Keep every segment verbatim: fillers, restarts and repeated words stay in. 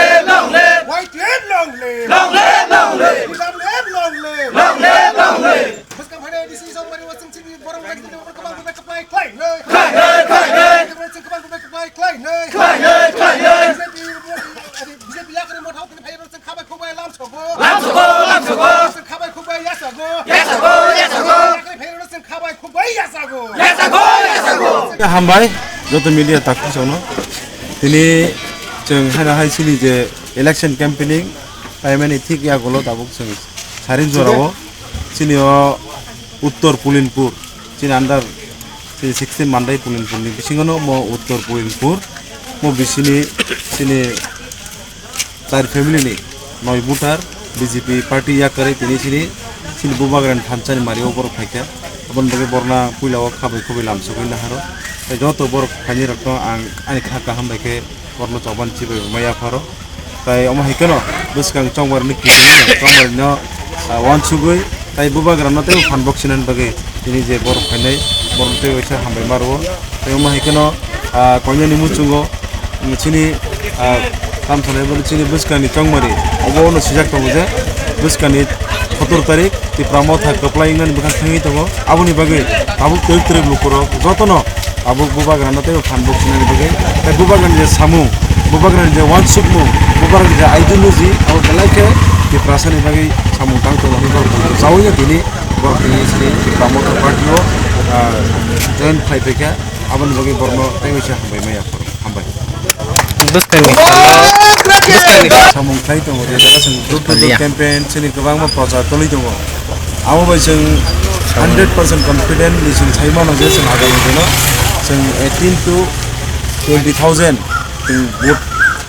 live, long live. Y T F long live. Long live, long live. Long live, long live. Long live, long live. Bwskang phainai A D C Chongmari o chwng chini borok rok chini borok kwbang kwbang kwplai khlai nai. Khlai nai, khlai nai. Chwng kwbang kwbang kwplai khlai nai. Khlai nai, khlai nai. B J P, B J P yakni mothao tini phai rok chwng khabai khukbai lam sogo. Lam sogo, lam sogo. Chwng khabai khukbai ya sogo. Ya sogo, ya sogo. Yakni phai rok chwng khabai khukbai ya sogo. Ya sogo, ya sogo. Hambai, joto media takhusono. Tini chwng haino hai chini je election campaigning paimani thik yagulo tabuk chwng sarin jorao chini o Uttor Pulinpur, chini under chini sixteen Mandai Pulinpur ni bisingo no mo Uttor Pulinpur, mo bisini chini char family ni noi voter B J P party yakarwi tini chini, chini bubagrani thansa ni mari o borok phaikha. Aboni bagwi borna puila o khabai khubui lamsogwi naharo. Tei joto borok phaini rokno ang ani kha kaham bai khe borno choban chibai rwmai yapharo. Tai omo hai kheno bwskang chongmari ni kiri no chongmari no, ah, wansugwi tai bubagra no tei phan bok sinani bagwi tini je borok phainai borok tei waisa hambai ma rwo. Tai omo hai kheno, ah, koinani muchungo chini, ah, tam sanai bani chini bwskang ni chongmari obo no sijak tongo je bwskang ni sotor tarik Tipra Motha kwplai wngnani bwkhak thangwi tongo. Aboni bagwi tabuk twrwk twrwk lukurok jotono tabuk bubagrano tei phan bok sinani bagwi tei bubagrani je samung, bubagrani je wansukmung, bubagrani je ideology, abo belai khe Tiprasani bagwi samung tang tongo hwnwi borok chaui tini borok tini sini Tipra Motha party o, ah, join khlai phaikha. Aboni bagwi borokno tei waisa hambai maya. Hambai. Bwskangni salo, bwskangni samung khlai tongo, je jaga chwng door to door Liya. Campaign chini kwbangma prochar tongwi tongo. Abo bai chwng hundred percent confident ni chwng sai mano je chwng agami dino chwng eighteen to twenty thousand chwng vote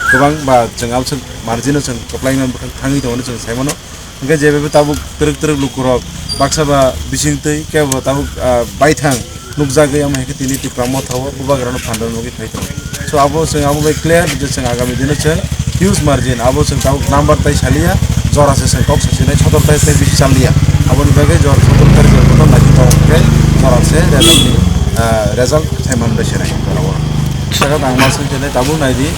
kwbang ba chwng abo chwng margin o chwng kwplai man bwkhak thangwi tongo hwnwi chwng sai mano. Hingke jebe tabuk twrwk twrwk lukurok baksa ba bisingtwi kebo tabuk, ah, baithang nukjagwi, omo hai khe tini Tipra Motha o bubagrano phan rwna bagwi phai tongo. So abo chwng abo bai clear je chwng agami dino chwng huge margin, abo chwng tabuk number tai saliya, jora se chwng kok sasinai sotor tai tei bisi challiya. Aboni bagwi jora sotor tai jora kotor naising tongo hingke jora se result ni, ah, result sai manbai se nai jora o. Saka tang ma sung chene tabuk nai di.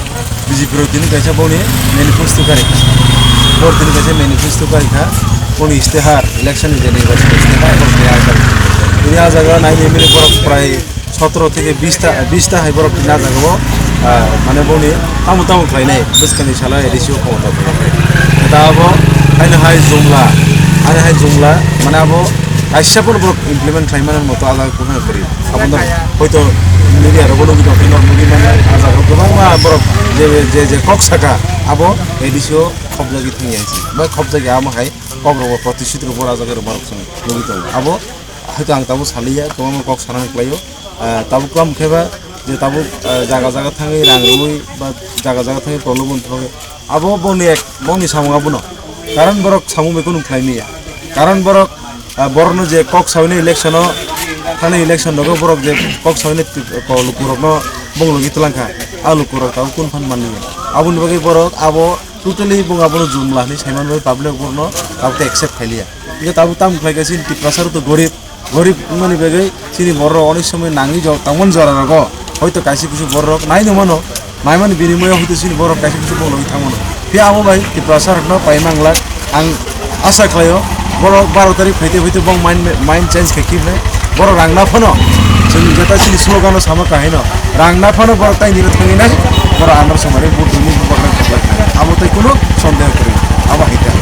B J P rok tini kaisa boni manifesto kari kha. Bor tini kaisa manifesto kari kha. Boni istihar, election ni je nirbachon istihar, bor tini ah jaga. Tini ah jaga nai nai mili borok prai sotoro theke bis ta, bis ta hai borok tini ah jaga o, ah, mane boni tamo tamo khlai nai, bwskang ni salo A D C o khomota phai nai. Da abo, haino hai jumla, haino hai jumla, mane abo kaisa pono borok implement khlai mani moto ah jaga kwbangma kwrwi. Abono hoito media rogo nugwi tongkhe norok nugwi mano, ah jaga o kwbangma borok je, je, je kok saka, abo A D C o khopjagwi thangya hinwi. Bai khopjagwi amo hai kok rogo protishit rogo ah jaga rwma rok chwng nugwi tongo. Abo hoito ang tabuk saliya, kwbangma kok sanani kwlaio. Ah, tabuk kwbang khe ba je tabuk, ah, jaga jaga thangwi rang rwui ba jaga jaga thangwi prolobon thangwi Abo boni ek, boni samung abono. Karon borok samung bai kunu khlai maya. Karon borok, ah, borokno je kok sawini election o, thani election rogo borok je kok sawini ti-, ko lukurokno bonglogi twlangkha. A lukurok tabuk kun phan manliya. Aboni bagwi borok abo totally bung abono jumla hinwi saiman bai public borokno tabuk accept khailiya. Hingke tabuk tamo khlai kha chini Tiprasa rok to gorib. Gorib wngmani bagwi chini borok onek somoi nangwi jora tangmani jora rogo hoito kaisa kusu borok nai no mano, naimani binimoyo hoito chini borok kaisa kusu borok nangwi thangmano. Phiya abo bai Tiprasa rokno pai manglak ang asa khlaio borok baro tarik phaite phaite bong mind, mind change khe kibne borok rang na phano chwng jeta chini slogan no sama kahino rang na phano borok tai nino thangwi nai borok andar somare vote duni borok nang khlak abo tai kuno sondeho kwrwi abo hai khe.